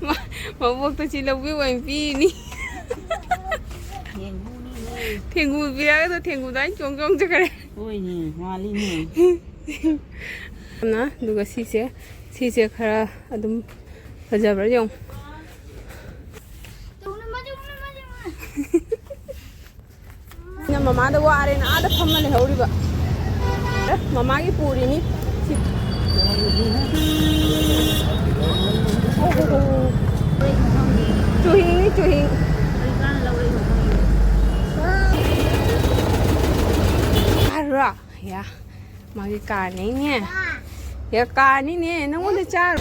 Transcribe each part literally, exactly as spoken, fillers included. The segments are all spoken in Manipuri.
ꯃ-, ꯃꯕꯣꯛꯇ ꯁꯤ ꯂꯧꯕꯤꯌꯨ ꯑꯣꯏꯅ ꯄꯤꯔꯤꯅꯤ꯫ ꯊꯦꯡꯒꯨꯅꯤꯅꯦ꯫ ꯊꯦꯡꯒꯨ ꯄꯤꯔꯛꯑꯒ ꯊꯦꯡꯒꯨꯗ ꯑꯩꯅ ꯆꯣꯡ ꯆꯣꯡ ꯆꯠꯈ꯭ꯔꯦ꯫ ꯍꯣꯏꯅꯦ, ꯃꯥꯜꯂꯤꯅꯦ꯫ ꯑꯗꯨꯒ ꯁꯤꯁꯦ, ꯁꯤꯁꯦ ꯈꯔ ꯑꯗꯨꯝ ꯐꯖꯕ꯭ꯔꯥ ꯌꯦꯡꯉꯨ꯫ ꯑꯩꯅ ꯃꯃꯥꯗ ꯋꯥꯔꯦꯅ ꯑꯥꯗ ꯐꯝꯃ ꯂꯩꯍꯧꯔꯤꯕ꯫ ꯑꯦ, ꯃꯃꯥꯒꯤ ꯄꯨꯔꯤꯅꯤ꯫ ꯁꯤ-, ꯆꯨꯍꯤꯡꯅꯤ, ꯆꯨꯍꯤꯡ꯫ ꯍꯥꯏꯔꯨꯔꯣ? ꯌꯥ꯫ ꯃꯥꯒꯤ ꯀꯥꯔꯅꯤꯅꯦ꯫ ꯌꯥ, ꯀꯥꯔꯅꯤꯅꯦ꯫ ꯅꯪꯉꯣꯟꯗ ꯆꯥꯔꯣ꯫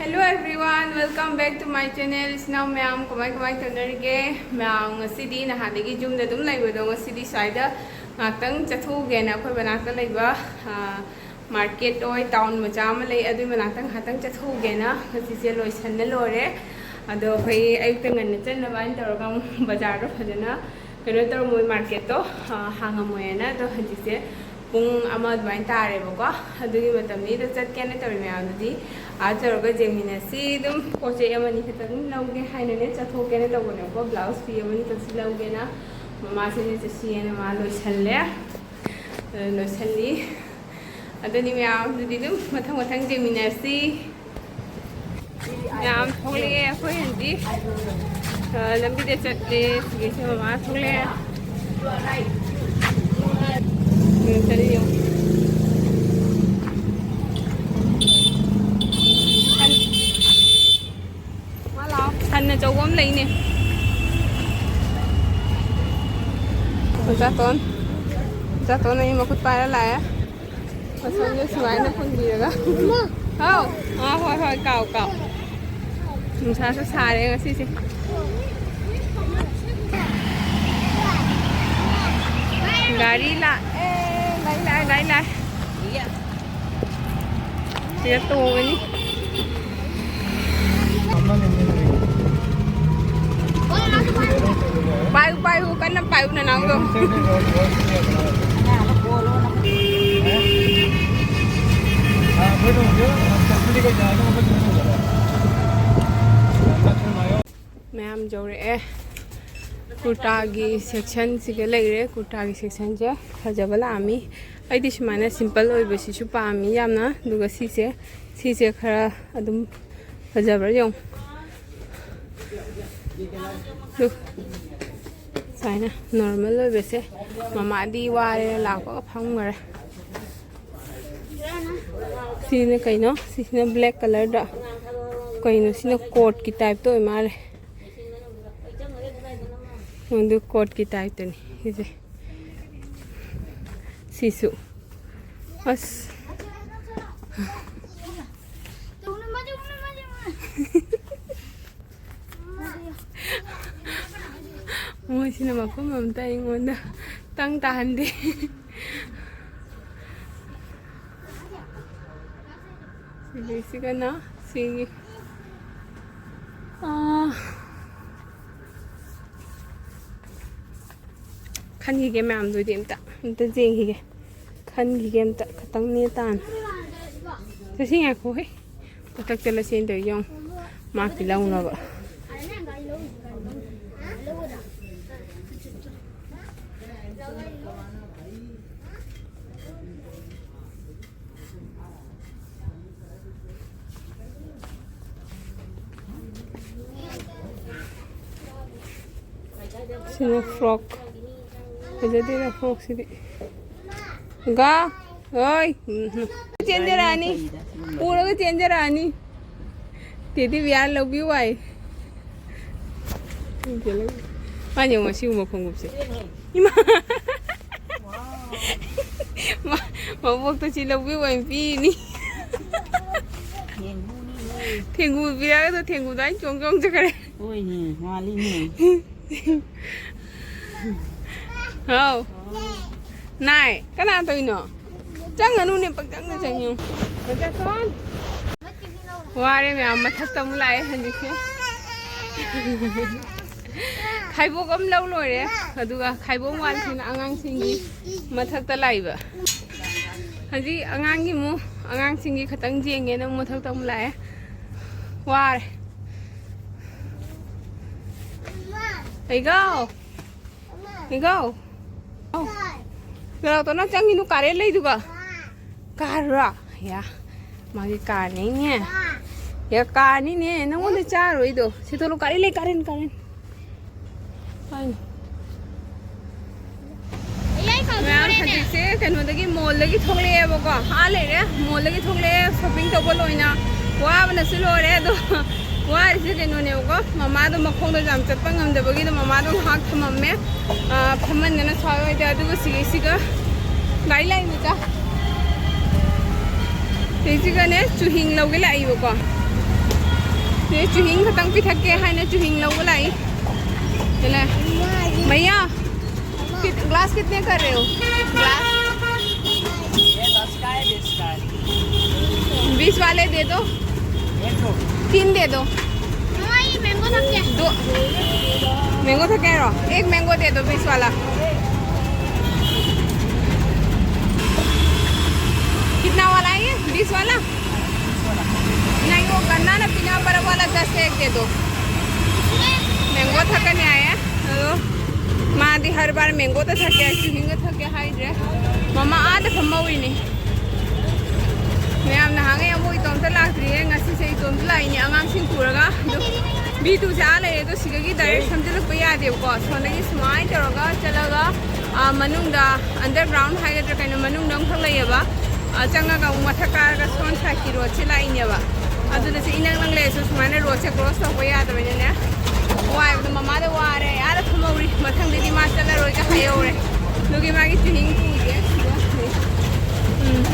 Hello everyone, welcome back to my channel. ꯏꯆꯤꯟ ꯏꯅꯥꯎ ꯃꯌꯥꯝ ꯀꯃꯥꯏ ꯀꯃꯥꯏ ꯇꯧꯅꯔꯤꯒꯦ? ꯃꯌꯥꯝ ꯉꯁꯤꯗꯤ ꯅꯍꯥꯟꯗꯒꯤ ꯌꯨꯝꯗ ꯑꯗꯨꯝ ꯂꯩꯕꯗꯣ ꯉꯁꯤꯗꯤ ꯁ꯭ꯋꯥꯏꯗ ꯉꯥꯛꯇꯪ ꯆꯠꯊꯣꯛꯎꯒꯦꯅ ꯑꯩꯈꯣꯏ ꯃꯅꯥꯛꯇ ꯂꯩꯕ, ꯑ, market ꯑꯣꯏ town ꯃꯆꯥ ꯑꯃ ꯂꯩ, ꯑꯗꯨꯏ ꯃꯅꯥꯛꯇ ꯉꯥꯏꯍꯥꯛꯇꯪ ꯆꯠꯊꯣꯛꯎꯒꯦꯅ ꯉꯁꯤꯁꯦ ꯂꯣꯏꯁꯟꯅ ꯂꯣꯏꯔꯦ꯫ ꯑꯗꯣ ꯑꯩꯈꯣꯏ ꯑꯌꯨꯛꯇ ꯉꯟꯅ ꯆꯠꯅꯕ ꯍꯥꯏꯅ ꯇꯧꯔꯒ ꯑꯃꯨꯛ ꯕꯖꯥꯔꯗꯣ ꯐꯖꯅ ꯀꯩꯅꯣ ꯇꯧꯔꯝꯃꯣꯏ, marketꯇꯣ, ꯑ, ꯍꯥꯡꯉꯝꯃꯣꯏꯅ꯫ ꯑꯗꯣ ꯍꯧꯖꯤꯛꯁꯦ ꯄꯨꯡ ꯑꯃ ꯑꯗꯨꯃꯥꯏꯅ ꯇꯥꯔꯦꯕꯀꯣ꯫ ꯑꯗꯨꯒꯤ ꯃꯇꯝꯁꯤꯗ ꯆꯠꯀꯦꯅ ꯇꯧꯔꯤ ꯃꯌꯥꯝꯗꯨꯗꯤ ꯑꯥ ꯆꯠꯂꯒ ꯌꯦꯡꯃꯤꯟꯅꯁꯤ꯫ ꯑꯗꯨꯝ ꯄꯣꯠ ꯆꯩ ꯑꯃꯅꯤ ꯈꯛꯇꯪ ꯂꯧꯒꯦ ꯍꯥꯏꯅꯅꯦ ꯆꯠꯊꯣꯛꯀꯦꯅ ꯇꯧꯕꯅꯦꯕꯀꯣ꯫ Blouse ꯐꯤ ꯑꯃꯅꯤ ꯈꯛꯁꯤ ꯂꯧꯒꯦꯅ ꯃꯃꯥꯁꯤꯅ ꯆꯠꯁꯤꯑꯅ ꯃꯥ ꯂꯣꯏꯁꯜꯂꯦ꯫ ꯑ, ꯂꯣꯏꯁꯜꯂꯤ꯫ ꯑꯗꯨꯅꯤ ꯃꯌꯥꯝ, ꯑꯗꯨꯗꯤ ꯑꯗꯨꯝ ꯃꯊꯪ ꯃꯊꯪ ꯌꯦꯡꯃꯤꯟꯅꯔꯁꯤ꯫ ꯃꯌꯥꯝ ꯊꯣꯛꯂꯛꯑꯦ ꯑꯩꯈꯣꯏ ꯍꯧꯖꯤꯛ꯫ ꯑ, ꯂꯝꯕꯤꯗ ꯆꯠꯂꯦ꯫ ꯁꯤꯒꯩꯁꯦ ꯃꯃꯥ ꯊꯣꯛꯂꯛꯑꯦ꯫ ꯎꯝ, ꯆꯠꯂꯤ ꯌꯦꯡꯉꯨ꯫ ꯁꯟ ꯑꯆꯧꯕ ꯑꯃ ꯂꯩꯅꯦ꯫ ꯑꯣꯖꯥꯇꯣꯟ, ꯑꯣꯖꯥꯇꯣꯟ ꯑꯩ ꯃꯈꯨꯠ ꯄꯥꯏꯔ ꯂꯥꯛꯑꯦ꯫ ꯃꯁꯝꯁꯦ ꯁꯨꯃꯥꯏꯅ ꯄꯨꯟꯕꯤꯔꯒ꯫ ꯍꯥꯎ꯫ ꯑꯥ, ꯍꯣꯏ, ꯍꯣꯏ, ꯀꯥꯎ, ꯀꯥꯎ꯫ ꯅꯨꯡꯁꯥꯁꯨ ꯁꯥꯔꯦ ꯉꯁꯤꯁꯦ꯫ ꯒꯥꯔꯤ ꯂꯥꯛꯑꯦ, ꯒꯥꯔꯤ ꯂꯥꯛꯑꯦ, ꯒꯥꯔꯤ ꯂꯥꯛꯑꯦ꯫ ꯁꯤꯗ ꯇꯣꯡꯉꯅꯤ꯫ ꯄꯥꯏꯌꯨ, ꯄꯥꯏꯌꯨ, ꯀꯟꯅ ꯄꯥꯏꯌꯨ ꯅꯅꯥꯎꯗꯣ꯫ ꯃꯌꯥꯝ ꯌꯧꯔꯛꯑꯦ꯫ ꯀꯨꯔꯇꯥꯒꯤ ꯁꯦꯛꯁꯟꯁꯤꯒ ꯂꯩꯔꯦ꯫ ꯀꯨꯔꯇꯥꯒꯤ ꯁꯦꯛꯁꯟꯁꯦ ꯐꯖꯕ ꯂꯥꯛꯑꯝꯃꯤ꯫ ꯑꯩꯗꯤ ꯁꯨꯃꯥꯏꯅ ꯁꯤꯝꯄꯜ ꯑꯣꯏꯕꯁꯤꯁꯨ ꯄꯥꯝꯃꯤ ꯌꯥꯝꯅ꯫ ꯑꯗꯨꯒ ꯁꯤꯁꯦ, ꯁꯤꯁꯦ ꯈꯔ ꯑꯗꯨꯝ ꯐꯖꯕ꯭ꯔꯥ ꯌꯦꯡꯉꯨ꯫ ꯑꯗꯨ ꯁꯨꯃꯥꯏꯅ ꯅꯣꯔꯃꯦꯜ ꯑꯣꯏꯕꯁꯦ꯫ ꯃꯃꯥꯗꯤ ꯋꯥꯔꯦ, ꯂꯥꯛꯄꯒ ꯐꯝꯈꯔꯦ꯫ ꯁꯤꯅ ꯀꯩꯅꯣ? ꯁꯤꯁꯤꯅ ꯕ꯭ꯂꯦꯛ ꯀꯂꯔꯗ꯫ ꯀꯩꯅꯣ ꯁꯤꯅ? ꯀꯣꯠꯀꯤ ꯇꯥꯏꯞꯇ ꯑꯣꯏ ꯃꯥꯜꯂꯦ꯫ ꯑꯗꯨ ꯀꯣꯠꯀꯤ ꯇꯥꯏꯞꯇꯅꯤ ꯁꯤꯁꯦ꯫ ꯁꯤꯁꯨ꯫ ꯑꯁ꯫ ꯃꯣꯏꯁꯤꯅ ꯃꯐꯝ ꯑꯝꯇ ꯑꯩꯉꯣꯟꯗ ꯇꯪ ꯇꯥꯍꯟꯗꯦ꯫ ꯁꯤꯒꯤꯁꯤꯒꯅ ꯁꯤꯒꯤ, ꯑꯥ, ꯈꯟꯈꯤꯒꯦ ꯃꯌꯥꯝꯗꯨꯗꯤ ꯑꯝꯇ, ꯑꯝꯇ ꯌꯦꯡꯈꯤꯒꯦ꯫ ꯈꯟꯈꯤꯒꯦ ꯑꯝꯇ, ꯈꯇꯪ ꯅꯦ ꯇꯥꯅ꯫ ꯆꯠꯁꯤ ꯉꯥꯏꯈꯣ ꯍꯦ꯫ ꯃꯊꯛꯇ ꯂꯁꯦꯟ ꯇꯧꯔꯤ ꯌꯦꯡꯉꯨ꯫ ꯃꯥꯛꯇꯤ ꯂꯧꯅꯕ꯫ ꯁꯤꯅ ꯐ꯭ꯔꯣꯛ꯫ ꯐꯖꯗꯦꯗ ꯐ꯭ꯔꯣꯛꯁꯤꯗꯤ꯫ ꯒꯥ, ꯍꯣꯏ꯫ ꯎꯝ, ꯎꯝ꯫ ꯆꯦꯟꯖꯔꯛꯑꯅꯤ꯫ ꯄꯨꯔꯒ ꯆꯦꯟꯖꯔꯛꯑꯅꯤ꯫ ꯇꯦꯗꯤ ꯕꯤꯌꯥꯔ ꯂꯧꯕꯤꯌꯨ ꯍꯥꯏ꯫ ꯃꯥꯅ ꯌꯦꯡꯉꯣ ꯁꯤꯒꯨꯝꯕ ꯈꯣꯡꯎꯞꯁꯦ꯫ ꯏꯃꯥ꯫ ꯃ-, ꯃꯕꯣꯛꯇ ꯁꯤ ꯂꯧꯕꯤꯌꯨ ꯍꯥꯏꯅ ꯄꯤꯔꯤꯅꯤ꯫ ꯊꯦꯡꯒꯨꯅꯤ ꯅꯣꯏ꯫ ꯊꯦꯡꯒꯨ ꯄꯤꯔꯛꯑꯒ ꯊꯦꯡꯒꯨꯗꯣ ꯑꯩ ꯆꯣꯡ ꯆꯣꯡ ꯆꯠꯈ꯭ꯔꯦ꯫ ꯍꯣꯏꯅꯦ, ꯃꯥꯜꯂꯤꯅꯦ꯫ ꯍꯥꯎ꯫ ꯅꯥꯏ, ꯀꯅꯥ ꯇꯧꯔꯤꯅꯣ? ꯆꯪꯒꯅꯨꯅꯦ, ꯄꯪꯆꯪꯗ ꯆꯪꯉꯨ꯫ ꯋꯥꯔꯦ ꯃꯌꯥꯝ, ꯃꯊꯛꯇ ꯑꯃꯨꯛ ꯂꯥꯛꯑꯦ ꯍꯧꯖꯤꯛꯁꯦ꯫ ꯈꯥꯏꯕꯣꯛ ꯑꯃ ꯂꯧ ꯂꯣꯏꯔꯦ, ꯑꯗꯨꯒ ꯈꯥꯏꯕꯣꯛ ꯋꯥꯟꯁꯤꯅ ꯑꯉꯥꯡꯁꯤꯡꯒꯤ ꯃꯊꯛꯇ ꯂꯥꯛꯏꯕ꯫ ꯍꯧꯖꯤꯛ ꯑꯉꯥꯡꯒꯤ ꯑꯃꯨꯛ, ꯑꯉꯥꯡꯁꯤꯡꯒꯤ ꯈꯇꯪ ꯌꯦꯡꯒꯦꯅ ꯑꯃꯨꯛ ꯃꯊꯛꯇ ꯑꯃꯨꯛ ꯂꯥꯛꯑꯦ꯫ ꯋꯥꯔꯦ꯫ ꯂꯩꯒꯣ꯫ ꯂꯩꯒꯣ꯫ ꯂꯥꯛꯇꯣ ꯅꯪ ꯆꯪꯉꯤꯅꯨ ꯀꯥꯔꯦ ꯂꯩꯗꯨꯒ꯫ ꯀꯥꯔꯨꯔꯣ? ꯌꯥ꯫ ꯃꯥꯒꯤ ꯀꯥꯔꯅꯤꯅꯦ꯫ ꯌꯥ, ꯀꯥꯔꯅꯤꯅꯦ꯫ ꯅꯪꯉꯣꯟꯗ ꯆꯥꯔꯣꯏꯗꯣ꯫ ꯁꯤ ꯊꯣꯛꯂꯣ ꯀꯥꯔꯦ ꯂꯩ ꯀꯥꯔꯦꯟ ꯀꯥꯔꯦꯟ꯫ ꯍꯣꯏꯅꯦ꯫ ꯃꯌꯥꯝ ꯍꯧꯖꯤꯛꯁꯦ ꯀꯩꯅꯣꯗꯒꯤ ꯃꯣꯜꯗꯒꯤ ꯊꯣꯛꯂꯛꯑꯦꯕꯀꯣ꯫ ꯑꯥ ꯂꯩꯔꯦ꯫ ꯃꯣꯜꯗꯒꯤ ꯊꯣꯛꯂꯛꯑꯦ꯫ ꯁꯣꯄꯤꯡ ꯇꯧꯕ ꯂꯣꯏꯅ ꯋꯥꯕꯅꯁꯨ ꯂꯣꯏꯔꯦ꯫ ꯑꯗꯣ ꯋꯥꯔꯤꯁꯦ ꯀꯩꯅꯣꯅꯦꯕꯀꯣ꯫ ꯃꯃꯥꯗꯣ ꯃꯈꯣꯡꯗꯣ ꯌꯥꯝ ꯆꯠꯄ ꯉꯝꯗꯕꯒꯤꯗꯣ ꯃꯃꯥꯗꯣ ꯉꯥꯏꯍꯥꯛ ꯊꯝꯃꯝꯃꯦ꯫ ꯑꯥ, ꯐꯝꯍꯟꯗꯅ ꯁ꯭ꯋꯥꯏ ꯑꯣꯏꯗ꯫ ꯑꯗꯨꯒ ꯁꯤꯒꯤꯁꯤꯒ ꯒꯥꯔꯤ ꯂꯥꯛꯏ ꯃꯆꯥ꯫ ꯁꯤꯁꯤꯒꯅꯦ ꯆꯨꯍꯤꯡ ꯂꯧꯒꯦ ꯂꯥꯛꯏꯕꯀꯣ꯫ ꯁꯤ ꯆꯨꯍꯤꯡ ꯈꯛꯇꯪ ꯄꯤꯊꯛꯀꯦ ꯍꯥꯏꯅ ꯆꯨꯍꯤꯡ ꯂꯧꯕ ꯂꯥꯛꯏ꯫ ꯁꯤꯅꯦ꯫ ꯃꯌꯥ꯫ कित-, ग्लास कितने कर रहे हो? ग्लास? ये दस का है, बीस का है। बीस वाले दे दो। ये दो। तीन दे दो। हाँ, ये मैंगो था क्या? दो। मैंगो था कह रहा हूँ। एक मैंगो दे दो, बीस वाला। कितना वाला है ये? बीस वाला? नहीं, वो गन्ना ना पीना बड़ा वाला, दस का एक दे दो। मैंगो था कह नहीं आया। हेलो। माँ दी हर बार मैंगो तो था क्या, चुहिंग था क्या, हाय रे। मामा आ तो फम्मा हुई नहीं। ꯃꯌꯥꯝ ꯅꯍꯥꯟꯉꯩ ꯑꯃꯨꯛ ꯏꯇꯣꯝꯇ ꯂꯥꯛꯇ꯭ꯔꯤꯌꯦ, ꯉꯁꯤꯁꯦ ꯏꯇꯣꯝꯇ ꯂꯥꯛꯏꯅꯦ ꯑꯉꯥꯡꯁꯤꯡ ꯄꯨꯔꯒ꯫ ꯑꯗꯣ ꯕꯤ ꯇꯨꯁꯦ ꯑꯥ ꯂꯩꯔꯦ, ꯑꯗꯣ ꯁꯤꯗꯒꯤ ꯗꯥꯏꯔꯦꯛ ꯁꯝꯖꯤꯜꯂꯛꯄ ꯌꯥꯗꯦꯕꯀꯣ꯫ ꯁꯣꯝꯗꯒꯤ ꯁꯨꯃꯥꯏꯅ ꯇꯧꯔꯒ ꯆꯠꯂꯒ, ꯑꯥ, ꯃꯅꯨꯡꯗ ꯑꯟꯗꯔꯒ꯭ꯔꯥꯎꯟ ꯍꯥꯏꯒꯗ꯭ꯔꯥ ꯀꯩꯅꯣ, ꯃꯅꯨꯡꯗ ꯑꯃꯈꯛ ꯂꯩꯌꯦꯕ꯫ ꯑꯥ, ꯆꯪꯉꯒ ꯑꯃꯨꯛ ꯃꯊꯛ ꯀꯥꯔꯒ ꯁꯣꯝ ꯁꯥꯏꯠꯀꯤ ꯔꯣꯗꯁꯦ ꯂꯥꯛꯏꯅꯦꯕ꯫ ꯑꯗꯨꯅ ꯁꯤ ꯏꯅꯛ ꯅꯛ ꯂꯩꯔꯁꯨ ꯁꯨꯃꯥꯏꯅ ꯔꯣꯗꯁꯦ ꯀ꯭ꯔꯣꯁ ꯇꯧꯕ ꯌꯥꯗꯕꯅꯤꯅꯅꯦ꯫ ꯋꯥꯏꯕꯗꯣ ꯃꯃꯥꯗ ꯋꯥꯔꯦ, ꯑꯥꯗ ꯐꯝꯍꯧꯔꯤ, ꯃꯊꯪꯗꯗꯤ ꯃꯥ ꯆꯠꯂꯔꯣꯏꯒ ꯍꯥꯏꯍꯧꯔꯦ꯫ ꯑꯗꯨꯒꯤ ꯃꯥꯒꯤ ꯆꯨꯍꯤꯡ ꯄꯨꯒꯦ꯫ ꯎꯝ꯫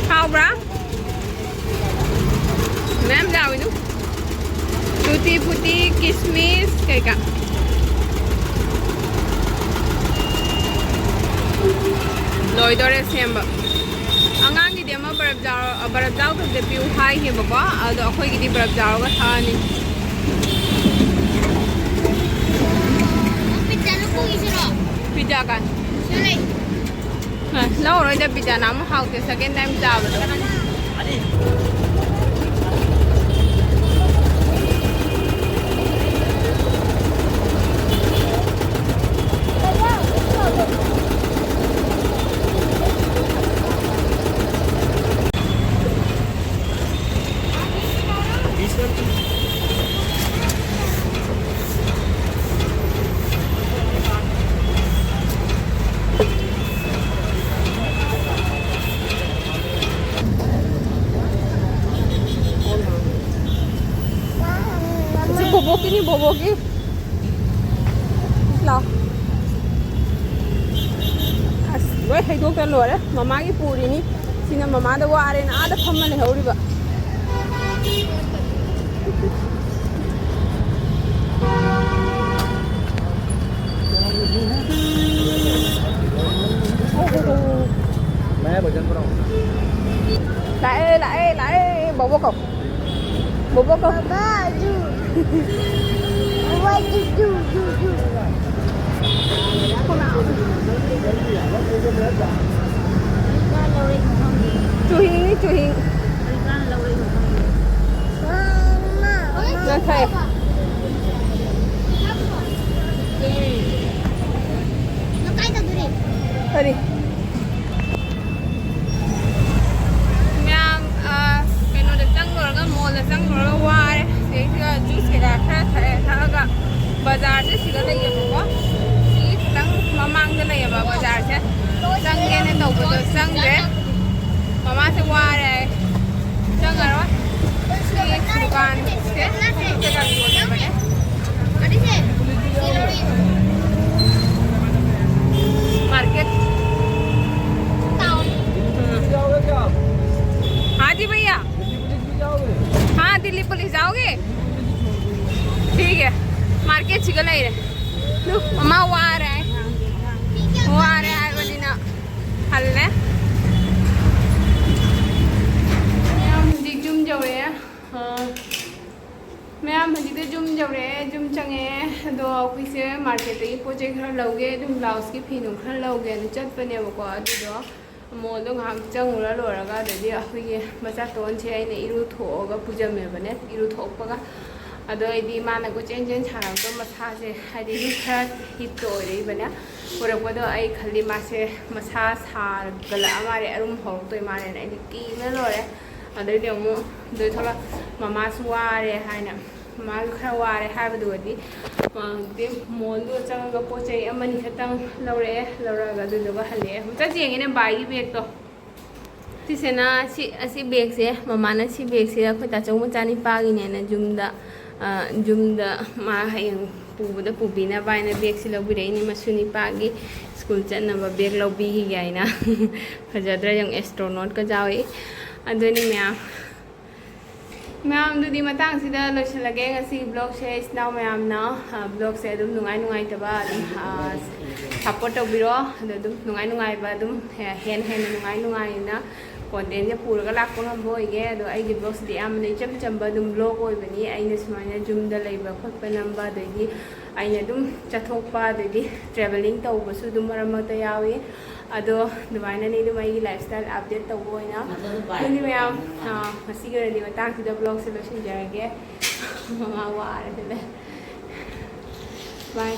ꯍꯥꯎꯕ꯭ꯔꯥ? ꯃꯌꯥꯝ ꯌꯥꯎꯋꯤꯗꯨ꯫ ꯇꯨꯇꯤ ꯐꯨꯇꯤ, ꯀꯤꯁꯃꯤꯁ ꯀꯩꯀꯥ꯫ ꯑꯣꯏꯗꯣꯔꯦ ꯁꯦꯝꯕ꯫ ꯑꯉꯥꯡꯒꯤꯗꯤ ꯑꯃ ꯕꯔꯞ ꯌꯥꯎꯔ-, ꯕꯔꯞ ꯌꯥꯎꯗꯕꯤꯗ ꯄꯤꯌꯨ ꯍꯥꯏꯈꯤꯕꯀꯣ, ꯑꯗꯣ ꯑꯩꯈꯣꯏꯒꯤꯗꯤ ꯕꯔꯞ ꯌꯥꯎꯔꯒ ꯊꯛꯑꯅꯤ꯫ ꯄꯤꯖꯥ ꯀꯥꯏ? ꯑ, ꯂꯧꯔꯣꯏꯗ, ꯄꯤꯖꯥꯅ ꯑꯃꯨꯛ ꯍꯥꯎꯇꯦ, second time ꯆꯥꯕꯗꯣ꯫ ꯁꯤ ꯕꯣꯕꯣꯛꯀꯤꯅꯤ, ꯕꯣꯕꯣꯛꯀꯤ꯫ ꯂꯥꯎ꯫ ꯑꯁ, ꯂꯣꯏ ꯍꯩꯗꯣꯛꯇ ꯂꯣꯏꯔꯦ꯫ ꯃꯃꯥꯒꯤ ꯄꯨꯔꯤꯅꯤ꯫ ꯁꯤꯅ ꯃꯃꯥꯗ ꯋꯥꯔꯦꯅ ꯑꯥꯗ ꯐꯝꯃ ꯂꯩꯍꯧꯔꯤꯕ꯫ ꯂꯥꯛꯑꯦ, ꯂꯥꯛꯑꯦ, ꯂꯥꯛꯑꯦ, ꯕꯣꯕꯣꯛ ꯀꯧ꯫ ꯕꯣꯕꯣꯛ ꯀꯧ꯫ ꯕꯥꯕꯥ, ꯌꯨ꯫ ꯕꯥꯕꯥ, ꯌꯨ, ꯌꯨ, ꯌꯨ, ꯌꯨ꯫ ꯆꯨꯍꯤꯡꯅꯤ, ꯆꯨꯍꯤꯡ꯫ ꯃꯥꯃꯥ꯫ ꯅꯪ ꯊꯛꯑꯦ꯫ ꯅꯪ ꯀꯥꯏ ꯇꯧꯗꯣꯔꯤ? ꯀꯔꯤ? ꯃꯌꯥꯝ, ꯑ, ꯀꯩꯅꯣꯗ ꯆꯪꯂꯨꯔꯒ, ꯃꯣꯜꯗ ꯆꯪꯂꯨꯔꯒ ꯋꯥꯔꯦ꯫ ꯁꯤꯗꯩꯁꯤꯗ ꯖꯨꯁ ꯀꯩꯀꯥ ꯈꯔ ꯊꯛꯑꯦ, ꯊꯛꯑꯒ ꯕꯖꯥꯔꯁꯦ ꯁꯤꯗ ꯂꯩꯌꯦꯕꯀꯣ꯫ ꯁꯤꯒꯤ ꯈꯤꯇꯪ ꯃꯃꯥꯡꯗ ꯂꯩꯌꯦꯕ ꯕꯖꯥꯔꯁꯦ꯫ ꯆꯪꯒꯦꯅ ꯇꯧꯕꯗꯣ ꯆꯪꯗ꯭ꯔꯦ꯫ ꯃꯃꯥꯁꯦ ꯋꯥꯔꯦ ꯍꯥꯏ꯫ ꯆꯪꯉꯔꯣꯏ꯫ ꯁꯤ ꯗꯨꯀꯥꯟꯁꯦ ꯀꯩꯀꯥ ꯌꯣꯜꯂꯤꯕꯅꯦ꯫ मार्केट। हाँ जी भैया। हाँ, दिल्ली पुलिस जाओगे? ठीक है, मार्केट ꯁꯤꯒ ꯂꯩꯔꯦ꯫ ꯂꯨ, ꯃꯃꯥ ꯋꯥꯔꯦ ꯍꯥꯏ꯫ ꯋꯥꯔꯦ ꯍꯥꯏꯕꯅꯤꯅ꯫ ꯌꯧꯔꯛꯑꯦ, ꯌꯨꯝ ꯆꯪꯉꯛꯑꯦ꯫ ꯑꯗꯣ ꯑꯩꯈꯣꯏꯁꯦ ꯃꯥꯔꯀꯦꯠꯇꯒꯤ ꯄꯣꯠ ꯆꯩ ꯈꯔ ꯂꯧꯒꯦ, ꯑꯗꯨꯝ ꯕ꯭ꯂꯥꯎꯁꯀꯤ ꯐꯤ ꯅꯨꯡ ꯈꯔ ꯂꯧꯒꯦꯅ ꯆꯠꯄꯅꯦꯕꯀꯣ꯫ ꯑꯗꯨꯗꯣ ꯃꯣꯜꯗꯣ ꯉꯥꯏꯍꯥꯛ ꯆꯪꯉꯨꯔ ꯂꯣꯏꯔꯒ, ꯑꯗꯩꯗꯤ ꯑꯩꯈꯣꯏꯒꯤ ꯃꯆꯥꯇꯣꯟꯁꯦ ꯑꯩꯅ ꯏꯔꯨ ꯊꯣꯛꯑꯒ ꯄꯨꯖꯝꯃꯦꯕꯅꯦ꯫ ꯏꯔꯨ ꯊꯣꯛꯄꯒ ꯑꯗꯣ ꯑꯩꯗꯤ ꯃꯥꯅ ꯀꯣꯏꯆꯦꯟ ꯆꯦꯟ ꯁꯥꯟꯅꯕꯗꯣ ꯃꯁꯥꯁꯦ ꯍꯥꯏꯗꯤ ꯑꯗꯨꯝ ꯈꯔ ꯍꯤꯠꯇꯣ ꯑꯣꯏꯔꯛꯏꯕꯅꯦ꯫ ꯑꯣꯏꯔꯛꯄꯗꯣ ꯑꯩ ꯈꯜꯂꯤ ꯃꯥꯁꯦ ꯃꯁꯥ ꯁꯥꯒꯠꯂꯛꯑ ꯃꯥꯜꯂꯦ, ꯑꯔꯨꯝ ꯍꯧꯔꯛꯇꯣꯏ ꯃꯥꯜꯂꯦꯅ ꯑꯩꯗꯤ ꯀꯤꯕꯅ ꯂꯣꯏꯔꯦ꯫ ꯑꯗꯩꯗꯤ ꯑꯃꯨꯛ ꯑꯗꯨ ꯊꯣꯛꯂꯛ ꯃꯃꯥꯁꯨ ꯋꯥꯔꯦ ꯍꯥꯏꯅ, ꯃꯃꯥꯁꯨ ꯈꯔ ꯋꯥꯔꯦ ꯍꯥꯏꯕꯗꯨꯒꯗꯤ ꯑꯗꯩ ꯃꯣꯜꯗꯨ ꯆꯪꯉꯒ ꯄꯣꯠ ꯆꯩ ꯑꯃꯅꯤ ꯈꯛꯇꯪ ꯂꯧꯔꯛꯑꯦ꯫ ꯂꯧꯔꯛꯑꯒ ꯑꯗꯨꯗꯨꯒ ꯍꯜꯂꯛꯑꯦ꯫ ꯑꯃꯨꯛꯇ ꯌꯦꯡꯉꯤꯅꯦ ꯕꯥꯏꯒꯤ ꯕꯦꯒꯇꯣ꯫ ꯁꯤꯁꯤꯅ ꯁꯤ ꯑꯁꯤ ꯕꯦꯒꯁꯦ, ꯃꯃꯥꯅ ꯁꯤ ꯕꯦꯒꯁꯦ ꯑꯩꯈꯣꯏ ꯇꯥꯆꯧ ꯃꯆꯥꯅꯤꯄꯥꯒꯤꯅꯦꯅ ꯌꯨꯝꯗ ꯌꯨꯝꯗ ꯃꯥ ꯍꯌꯦꯡ ꯄꯨꯕꯗ ꯄꯨꯕꯤꯅꯕ ꯍꯥꯏꯅ ꯕꯦꯒꯁꯤ ꯂꯧꯕꯤꯔꯛꯏꯅꯦ꯫ ꯃꯁꯨ ꯅꯤꯄꯥꯒꯤ ꯁ꯭ꯀꯨꯜ ꯆꯠꯅꯕ ꯕꯦꯒ ꯂꯧꯕꯤꯈꯤꯒꯦ ꯍꯥꯏꯅ꯫ ꯐꯖꯗ꯭ꯔꯥ ꯌꯦꯡꯉꯨ, ꯑꯦꯁꯇ꯭ꯔꯣꯅꯣꯠꯀ ꯌꯥꯎꯏ꯫ ꯑꯗꯨꯅꯤ ꯃꯌꯥꯝ, ꯃꯌꯥꯝꯗꯨꯗꯤ ꯃꯇꯥꯡꯁꯤꯗ ꯂꯣꯏꯁꯤꯜꯂꯒꯦ ꯉꯁꯤ ꯕ꯭ꯂꯣꯒꯁꯦ꯫ ꯏꯆꯤꯟ ꯏꯅꯥꯎ ꯃꯌꯥꯝꯅ ꯕ꯭ꯂꯣꯒꯁꯦ ꯑꯗꯨꯝ ꯅꯨꯡꯉꯥꯏ ꯅꯨꯡꯉꯥꯏꯇꯕ ꯑꯗꯨꯝ ꯁꯞꯄꯣꯔꯠ ꯇꯧꯕꯤꯔꯣ꯫ ꯑꯗꯣ ꯑꯗꯨꯝ ꯅꯨꯡꯉꯥꯏ ꯅꯨꯡꯉꯥꯏꯕ ꯑꯗꯨꯝ ꯍꯦꯟꯅ ꯍꯦꯟꯅ ꯅꯨꯡꯉꯥꯏ ꯅꯨꯡꯉꯥꯏꯅ ꯀꯣꯟꯇꯦꯟꯁꯦ ꯄꯨꯔꯒ ꯂꯥꯛꯄ ꯉꯝꯕ ꯑꯣꯏꯒꯦ꯫ ꯑꯗꯣ ꯑꯩꯒꯤ ꯕ꯭ꯂꯣꯒꯁꯤꯗꯤ ꯑꯌꯥꯝꯕꯅ ꯏꯆꯝ ꯆꯝꯕ ꯑꯗꯨꯝ ꯕ꯭ꯂꯣꯒ ꯑꯣꯏꯕꯅꯤ꯫ ꯑꯩꯅ ꯁꯨꯃꯥꯏꯅ ꯌꯨꯝꯗ ꯂꯩꯕ ꯈꯣꯠꯄ ꯅꯝꯕ, ꯑꯗꯩꯗꯤ ꯑꯩꯅ ꯑꯗꯨꯝ ꯆꯠꯊꯣꯛꯄ, ꯑꯗꯩꯗꯤ ꯇ꯭ꯔꯦꯚꯦꯂꯤꯡ ꯇꯧꯕꯁꯨ ꯑꯗꯨꯝ ꯃꯔꯛ ꯃꯔꯛꯇ ꯌꯥꯎꯏ꯫ ꯑꯗꯣ ꯑꯗꯨꯃꯥꯏꯅꯅꯤ ꯑꯗꯨꯝ ꯑꯩꯒꯤ ꯂꯥꯏꯐ ꯁ꯭ꯇꯥꯏꯜ ꯑꯞꯗꯦꯠ ꯇꯧꯕ ꯑꯣꯏꯅ꯫ ꯑꯗꯨꯗꯤ ꯃꯌꯥꯝ, ꯑꯥ, ꯉꯁꯤꯒꯤ ꯑꯣꯏꯅꯗꯤ ꯃꯇꯥꯡꯁꯤꯗ ꯕ꯭ꯂꯣꯒꯁꯦ ꯂꯣꯏꯁꯤꯟꯖꯔꯒꯦ꯫ ꯃꯃꯥ ꯋꯥꯔꯦ ꯑꯗꯨꯅꯦ꯫ ꯕꯥꯏ꯫